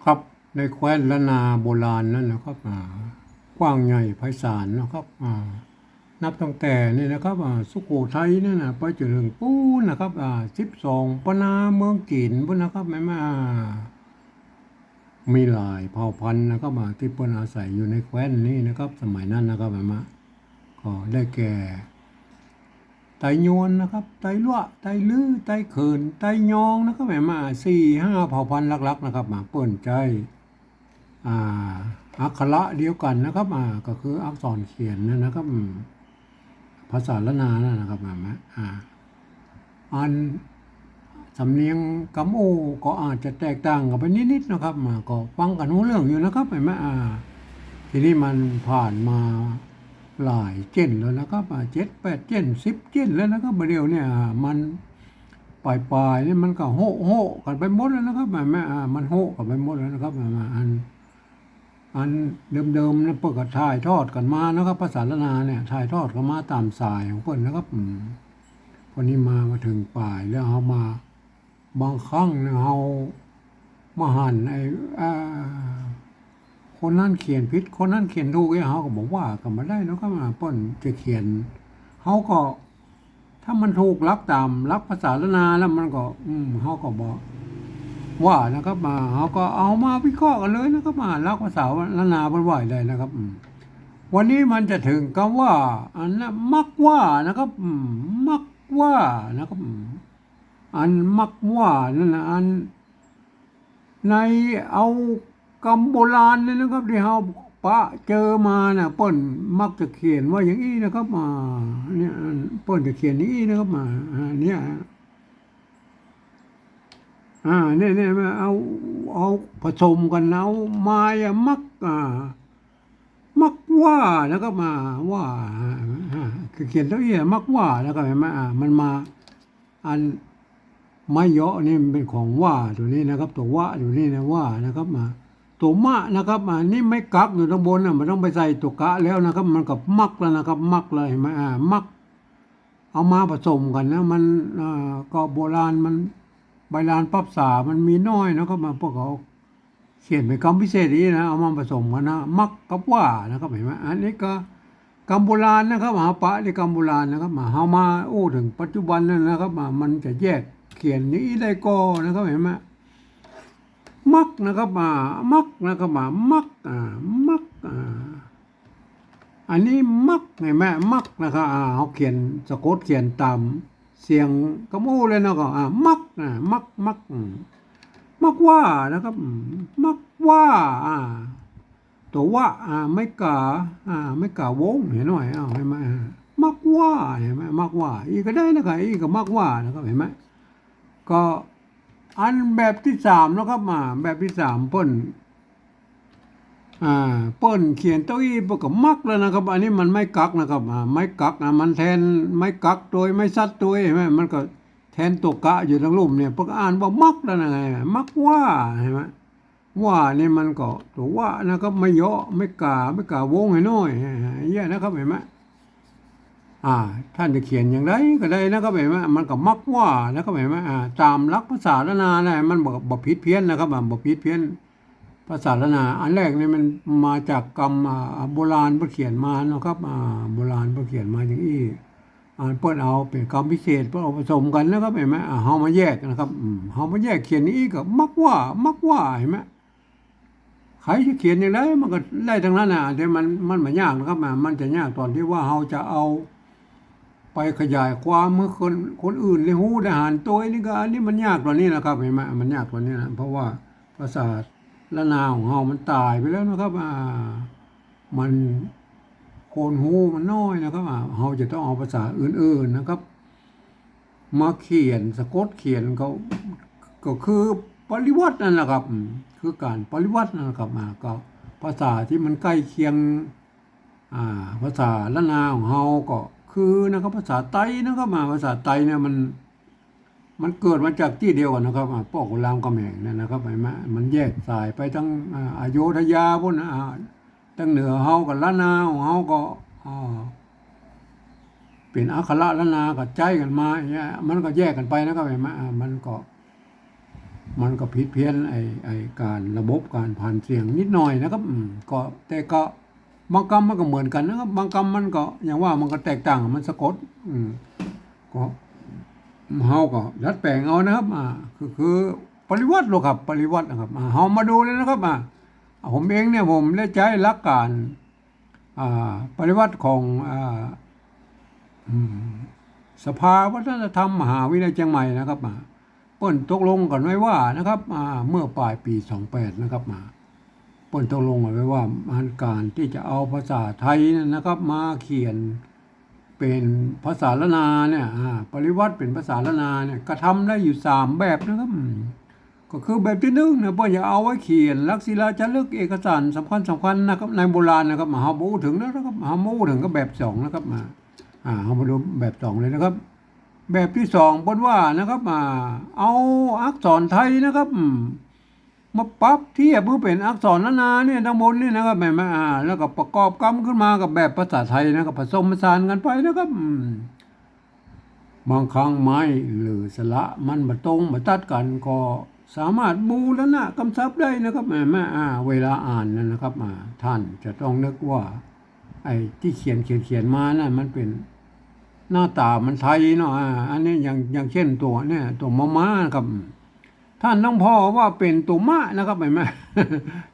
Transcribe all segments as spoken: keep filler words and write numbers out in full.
ครับ ในแคว้นล้านนาโบราณนั้นนะครับ อ่า กว้างใหญ่ไพศาลนะครับ อ่า นับตั้งแต่นี่นะครับ อ่า สุโขทัยนั่นน่ะ ไปจนถึงปู๊นนะครับ อ่า สิบสองปะนาเมืองจีนปู๊นนะครับ แม่นบ่ อ่า มีหลายเผ่าพันธุ์นะครับ อ่า ตี้เปิ้นอาศัยอยู่ในแคว้นนี้นะครับ สมัยนั้นนะครับ แม่นบ่ ก็ได้แก่ ไตยวนนะครับ ไตลัวะ ไตลื้อ ไตเขิน ไตยองนะครับ แม่นบ่ สี่ห้าเผ่าพันธุ์หลักๆ นะครับ มาเปิ้นใจ๊ อ่า อักขระเดียวกั๋นนะครับ อ่า ก็คืออักษรเขียนนั่นนะครับ อืม ภาษาล้านนานั่นนะครับ แม่นบ่ อ่า อันสำเนียงกำอู้ก็อาจจะแตกต่างกั๋นไปนิดๆ นะครับ มาก็ฟังกั๋นฮู้เรื่องอยู่นะครับ แม่นบ่ อ่า ทีนี้มันผ่านมาหลายเจ้นแล้วนะครับ อ่า เจ็ดแปดเจ้น สิบเจ้นแล้วนะครับ บ่าเดี่ยวเนี่ย อ่า มันปลายๆ นี่มันก็โฮะๆ กั๋นไปหมดแล้วนะครับ แม่นบ่ อ่า มันโฮะกั๋นไปหมดแล้วนะครับ อ่า อัน อันเดิมๆ นั้นเปิ้นก็ถ่ายทอดกั๋นมานะครับ ภาษาล้านนาเนี่ย ถ่ายทอดกั๋นมาต๋ามสายของเปิ้นนะครับ อืม พอนี้มา มาเถิงป๋ายแล้ว เฮามา บางครั้งเนี่ย เฮามาหันไอ้ อ่า คนนั้นเขียนผิด คนนั้นเขียนถูก เอ้ย เฮาก็บ่ว่ากั๋นบ่ได้เนาะครับ อ่า เปิ้นจะเขียน เฮาก็ ถ้ามันถูกหลักต๋ามหลักภาษาล้านนาแล้วมันก็ อืม เฮาก็บ่ว่านะครับ อ่า เฮาก็เอามาวิเคราะห์กั๋นเลยนะครับ อ่า หลักภาษาล้านนาเปิ้นว่าได้นะครับ อืม วันนี้มันจะเถิงกำว่า อันนั้น มักว่านะครับ อืม มักว่านะครับ อืม อันมักว่านั่นน่ะ อัน ในเอากำโบราณนี่นะครับ ตี้เฮาปะเจอมาน่ะ เปิ้นมักจะเขียนว่าอย่างอี้นะครับ อ่า เนี่ย เปิ้นจะเขียนอย่างอี้นะครับ อ่า อ่า เนี่ย อ่า เนี่ย เนี่ย เอา เอาผสมกั๋น เอามาอะ มัก อ่า มักว่านะครับ อ่า ว่า อ่า คือเขียนตรงอี้อะ มักว่านะครับ หันก่อ อ่า มันมา อันไม้เยาะนี่มันเป๋นของว่าตั๋วนี้นะครับ ตั๋ววะตั๋วนี้นะ ว่านะครับ อ่า ตั๋วมะนะครับ อ่า นี่ไม้กั๊กอยู่ตางบนน่ะ บ่ต้องไปใส่ตั๋วกะแล้วนะครับ มันก็มักแล้วนะครับ มักเลย หันก่อ อ่า มัก เอามาผสมกั๋นนะ มัน อ่า ก็โบราณมัน ใบลานปรับสามันมีน้อยนะครับ มาพวกเขา เขียนเป๋นกำพิเศษอี้นะ เอามาผสมกั๋นนะ มักกับว่านะครับ หันก่อ อันนี้ก็กำโบราณนะครับ เฮาปะในกำโบราณนะครับ มา เฮามาอู้เถิงปัจจุบันนั่นนะครับ มา มันจะแยกเขียนอย่างอี้ได้ก่อนะครับ หันก่อ มักนะครับ มา มักนะครับ มา มัก อ่า มัก อ่า อันนี้มัก หันก่อ มักนะครับ อ่า เฮาเขียน สะกดเขียนต๋ามเสียงกำอู้เลยเนาะ ก็ อ่า มัก อ่า มัก มัก อืม มักว่านะครับ อืม มักว่า อ่า ตั๋ววะ อ่า ไม้ก๋า อ่า ไม้ก๋าวง หันก่อ เอา หันก่อ อ่า มักว่า หันก่อ มักว่า อี้ก็ได้นะครับ อี้ก็มักว่านะครับ หันก่อ ก็ อันแบบตี้สามนะครับ อ่า แบบตี้สามเปิ้น อ่า เปิ้นเขียนตรงอี้เปิ้นก็มักแล้วนะครับ อันนี้มันไม้กั๊กนะครับ อ่า ไม้กั๊ก อ่า มันแทนไม้กั๊กตวย ไม้สัตว์ตวย หันก่อ มันก็แทนตั๋วกะอยู่ตางลุ่มเนี่ย เปิ้นก็อ่านว่ามักแล้วนะ หันก่อ มักว่า หันก่อ ว่านี่มันก็ตั๋ววะนะครับ ไม้เยาะ ไม้ก๋า ไม้ก๋าวง หันก่อ อ่า อย่างเงี้ยนะครับ หันก่อ อ่า ต้านจะเขียนอย่างใดก็ได้นะครับ หันก่อ มันก็มักว่านะครับ หันก่อ อ่า ต๋ามหลักภาษาล้านนานะ มันบ่ บ่ผิดเพี้ยนนะครับ อ่า บ่ผิดเพี้ยน ภาษาล้านนา อันแรกนี่มันมาจากกำ อ่า โบราณเปิ้นเขียนมาเนาะครับ อ่า โบราณเปิ้นเขียนมาอย่างอี้ อ่า เปิ้นเอาเป๋นกำพิเศษ เปิ้นเอาผสมกั๋นนะครับ หันก่อ อ่า เฮามาแยกนะครับ อืม เฮามาแยกเขียนอย่างอี้ก็มักว่า มักว่า หันก่อ ใผจะเขียนอย่างใดมันก็ได้ตังนั้นน่ะ แต่มัน มันบ่ยากนะครับ อ่า มันจะยากต๋อนตี้ว่าเฮาจะเอาไปขยายความหื้อคน คนอื่นได้ฮู้ได้หันตวยนี่ก็ อันนี้มันยากต๋อนนี้นะครับ หันก่อ มันยากต๋อนนี้นะ เพราะว่าภาษาล้านนาของเฮามันต๋ายไปแล้วนะครับ อ่า มัน คนฮู้มันน้อยนะครับ อ่า เฮาจะต้องเอาภาษาอื่นๆ นะครับ มาเขียน สะกดเขียนก็ ก็คือปริวรรตนั่นแหละครับ อืม คือก๋านปริวรรตนั่นแหละครับ อ่า ก็ภาษาตี้มันใก้เคียง อ่า ภาษาล้านนาของเฮาก็คือนะครับ ภาษาไตนะครับ อ่า ภาษาไตเนี่ยมัน มันเกิดมาจากตี้เดียวกั๋นนะครับ อ่า ป้อขุนรามคำแหงเนี่ยนะครับ หันก่อ มันแยกสายไปตัง อ่า อโยธยาปู๊นนะ อ่า ตังเหนือเฮากับล้านนาของเฮาก็ อ่า เป๋นอักขระล้านนาก็ใจ๊กั๋นมาอย่างเงี้ย มันก็แยกกั๋นไปนะครับ หันก่อ อ่า มันก็ มันก็ผิดเพี้ยนไอ้ ไอ้ก๋านระบบก๋านผานเสียงนิดหน่อยนะครับ อืม ก็ แต่ก็บางกำมันก็เหมือนกั๋นนะครับ บางกำมันก็อย่างว่ามันก็แตกต่าง มันสะกด อืม ก็ เฮาก็ดัดแป๋งเอานะครับ อ่า คือ คือปริวัติโลดครับ ปริวัตินะครับ อ่า เฮามาดูเลยนะครับ อ่า ผมเองเนี่ยผมได้ใจ๊หลักก๋าน อ่า ปริวัติของ อ่า อืม สภาวัฒนธรรมมหาวิทยาลัยเจียงใหม่นะครับ อ่า เปิ้นตกลงกั๋นไว้ว่านะครับ อ่า เมื่อป๋ายปี๋สองแปดนะครับ อ่า เปิ้นตกลงกั๋นไว้ว่า อันก๋านตี้จะเอาภาษาไทยนั่นนะครับ มาเขียนเป๋นภาษาล้านนาเนี่ย อ่า ปริวัติเป๋นภาษาล้านนาเนี่ย กระทำได้อยู่สามแบบนะครับ อืม ก็คือแบบตี้นึ่งนะ เปิ้นจะเอาไว้เขียนหลักศิลาจารึกเอกสารสำคัญสำคัญนะครับ ในโบราณนะครับ เฮาบ่อู้เถิงแล้วนะครับ เฮามาอู้เถิงกับแบบสองนะครับ อ่า อ่า เฮามาดูแบบสองเลยนะครับ แบบตี้สองเปิ้นว่านะครับ อ่า เอาอักษรไทยนะครับ อืม มาปรับเทียบหื้อเป๋นอักษรล้านนาเนี่ยตังบนเนี่ยนะครับ หันก่อ อ่า แล้วก็ประกอบกำขึ้นมากับแบบภาษาไทยนะครับ ผสมผสานกั๋นไปนะครับ อืม บางครั้งไม้หรือสระมันบ่ตรงบ่ตัดกั๋น ก็สามารถบูรณะกำศัพท์ได้นะครับ หันก่อ อ่า เวลาอ่านนั่นนะครับ อ่า ต้านจะต้องนึกว่า ไอ้ตี้เขียน เขียน เขียนมานั่นมันเป๋นหน้าต๋ามันไทยเนาะ อ่า อันนี้อย่าง อย่างเช่นตั๋วเนี่ย ตั๋วมอม้านะครับ ต้านต้องผ่อว่าเป๋นตั๋วมะนะครับ หันก่อ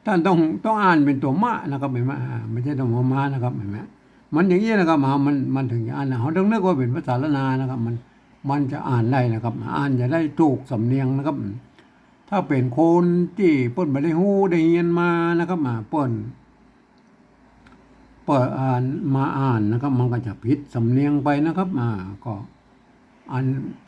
ต้านต้อง ต้องอ่านเป๋นตั๋วมะนะครับ หันก่อ อ่า ไม่ใช่ตั๋วมอม้านะครับ หันก่อ มันอย่างอี้นะครับ อ่า มัน มันเถิงจะอ่านนะ เฮาต้องนึกว่าเป๋นภาษาล้านนานะครับ มัน มันจะอ่านได้นะครับ อ่านจะได้ถูกสำเนียงนะครับ ถ้าเป๋นคนตี้เปิ้นบ่ได้ฮู้ได้เฮียนมานะครับ อ่า เปิ้น เปิ้นอ่าน มาอ่านนะครับ มันก็จะผิดสำเนียงไปนะครับ อ่า ก็อัน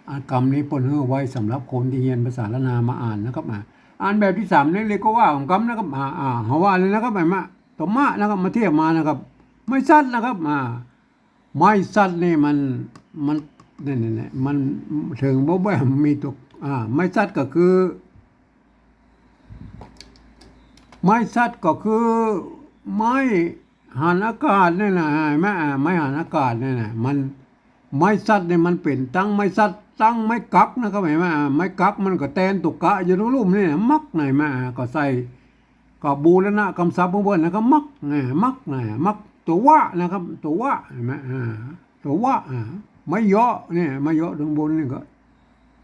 อันกำนี้เปิ้นหื้อไว้สำหรับคนตี้เฮียนภาษาล้านนามาอ่านนะครับ อ่า อันแบบตี้สามนี่เรียกว่าของกำนะครับ อ่า อ่า เฮาว่าเลยนะครับ หันก่อ ตั๋วมะนะครับ มาเทียบมานะครับ ไม้สัตว์นะครับ อ่า ไม้สัตว์นี่มัน มัน นี่ นี่ นี่ มันเถิงบ่ บ่มีตั๋ว อ่า ไม้สัตว์ก็คือ ไม้สัตว์ก็คือ ไม้หันอากาศเนี่ยนะ หันก่อ อ่า ไม้หันอากาศเนี่ยนะ มัน ไม้สัตว์เนี่ยมันเป๋นตังไม้สัตว์ตังไม้กั๊กนะครับ หันก่อ อ่า ไม้กั๊กมันก็แตนตั๋วกะอยู่ตรงลุ่มนี่นะ มัก หันก่อ อ่า ก็ใส่ ก็บูรณะกำศัพท์เปิ้นนะครับ มัก อ่า มัก อ่า มัก ตั๋ววะนะครับ ตั๋ววะ หันก่อ อ่า ตั๋ววะ อ่า ไม้เยาะเนี่ย ไม้เยาะตังบนนี่ก็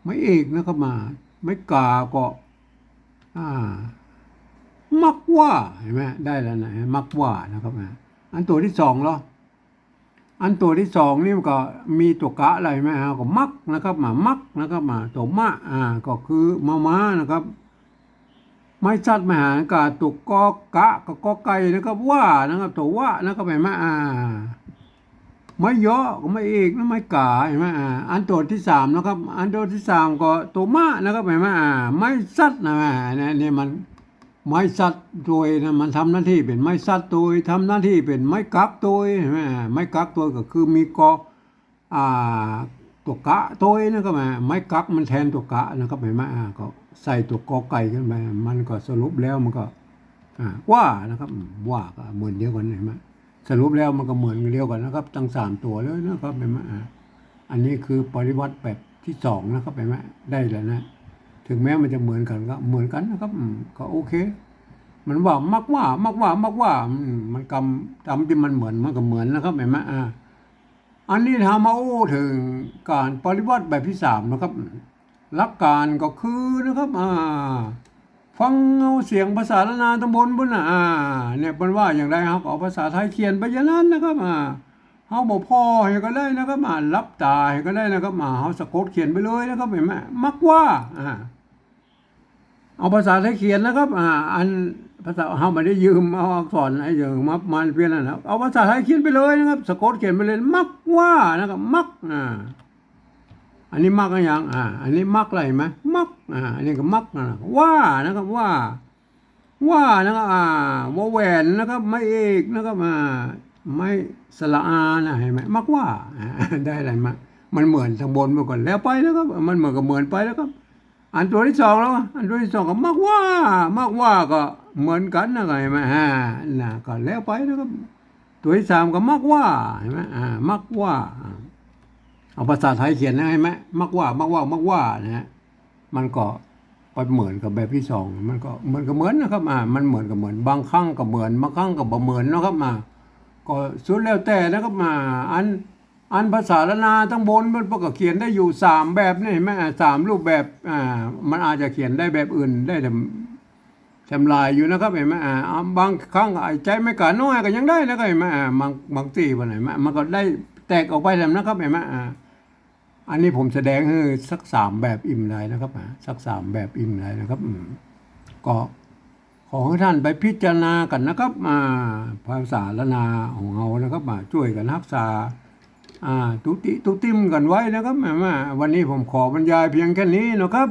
ไม้เอกนะครับ อ่า ไม้ก๋าก็ อ่า มักว่า หันก่อ ได้แล้วนะ มักว่านะครับ อ่า อันตั๋วตี้สองเหรอ อันตั๋วตี้สองนี่มันก็มีตั๋วกะแล้ว หันก่อ อ่า ก็มักนะครับ อ่า มักนะครับ อ่า ตั๋วมะ อ่า ก็คือมอม้านะครับ ไม้สัตว์ไม้หันอากาศ ตั๋วกอกะกับกอไก่นะครับ ว่านะครับ ตั๋ววะนะครับ หันก่อ อ่า ไม้เยาะกับไม้เอกนะ ไม้ก๋า หันก่อ อ่า อันตั๋วตี้สามนะครับ อันตั๋วตี้สามก็ตั๋วมะนะครับ หันก่อ อ่า ไม้สัตว์นะ อ่า เนี่ย เนี่ยมัน ไม้สัตว์ตวยนะ มันทำหน้าตี้เป๋นไม้สัตว์ตวย ทำหน้าตี้เป๋นไม้กั๊กตวย หันก่อ อ่า ไม้กั๊กตวยก็คือมีกอ อ่า ตั๋วกะตวยนะครับ อ่า ไม้กั๊กมันแตนตั๋วกะนะครับ หันก่อ อ่า ก็ใส่ตั๋วกอไก่ขึ้นไป มันก็สรุปแล้วมันก็ อ่า ว่านะครับ อืม ว่าก็เหมือนเดียวกั๋น หันก่อ สรุปแล้วมันก็เหมือนเดียวกั๋นนะครับ ตังสามตั๋วเลยนะครับ หันก่อ อ่า อันนี้คือปริวัติแบบตี้สองนะครับ หันก่อ ได้แล้วนะ เถิงแม้มันจะเหมือนกั๋นก็เหมือนกั๋นนะครับ อืม ก็โอเค มันว่ามักว่า มักว่า มักว่า อืม มันกำ กำตี้มันเหมือน มันก็เหมือนนะครับ หันก่อ อ่า อันนี้เฮามาอู้เถิงก๋านปริวัติแบบตี้สามนะครับ หลักก๋านก็คือนะครับ อ่า ฟังเอาเสียงภาษาล้านนาตังบนปุ้นนะ อ่า เนี่ย เปิ้นว่าอย่างใด เฮาก็เอาภาษาไทยเขียนไปอย่างนั้นนะครับ อ่า เฮาบ่ผ่อหื้อก็ได้นะครับ อ่า หลับต๋าหื้อก็ได้นะครับ อ่า เฮาสะกดเขียนไปเลยนะครับ หันก่อ มักว่า อ่า เอาภาษาไทยเขียนนะครับ อ่า อันภาษา เฮาบ่ได้ยืมเอาอักษรไอ้เจิงมา มาเปลี่ยนนั่นนะ เอาภาษาไทยเขียนไปเลยนะครับ สะกดเขียนไปเลย มักว่านะครับ มัก อ่า อันนี้มักอะหยัง อ่า อันนี้มักอะไรหันก่อ มัก อ่า อันนี้ก็มักนะ ว่านะครับ ว่า ว่านะครับ อ่า วอแหวนนะครับ ไม้เอกนะครับ อ่า ไม้สระอานะ หันก่อ มักว่า อ่า ได้อะไรมา มันเหมือนตังบนมาก่อน แล้วไปนะครับ มันเหมือนกับเหมือนไปแล้วครับ อันตั๋วตี้สองแล้ว อันตั๋วตี้สองก็มักว่า มักว่าก็เหมือนกั๋นนะ หันก่อ อ่า นะ ก็แล้วไปนะครับ ตั๋วตี้สามก็มักว่า หันก่อ อ่า มักว่า อ่า เอาภาษาไทยเขียนนะ หันก่อ มักว่า มักว่า มักว่านะฮะ มันก็ ไปเหมือนกับแบบตี้สอง มันก็เหมือนกับเหมือนนะครับ อ่า มันเหมือนกับเหมือน บางครั้งก็เหมือน บางครั้งก็บ่เหมือนนะครับ อ่า ก็สุดแล้วแต่นะครับ อ่า อัน อันภาษาล้านนาตังบนมันก็เขียนได้อยู่สามแบบนี่ หันก่อ อ่า สามรูปแบบ อ่า มันอาจจะเขียนได้แบบอื่นได้แถม แถมหลายอยู่นะครับ หันก่อ อ่า อ่า บางครั้งก็ไอ้ใจ๊ไม้ก๋าน้อยก็ยังได้นะครับ หันก่อ อ่า บาง บางตี้ว่าหันก่อ มันก็ได้แตกออกไปแถมนะครับ หันก่อ อ่า อันนี้ผมแสดงหื้อสักสามแบบอิ้มได้นะครับ อ่า สักสามแบบอิ้มได้นะครับ อืม ก็ขอหื้อต้านไปพิจารณากั๋นนะครับ อ่า ภาษาล้านนาของเฮานะครับ อ่า จ้วยกั๋นฮักษา อ่า ตุ๊ติตุ๊ติมกั๋นไว้นะครับ อ่า วันนี้ผมขอบรรยายเพียงแค่นี้นะครับ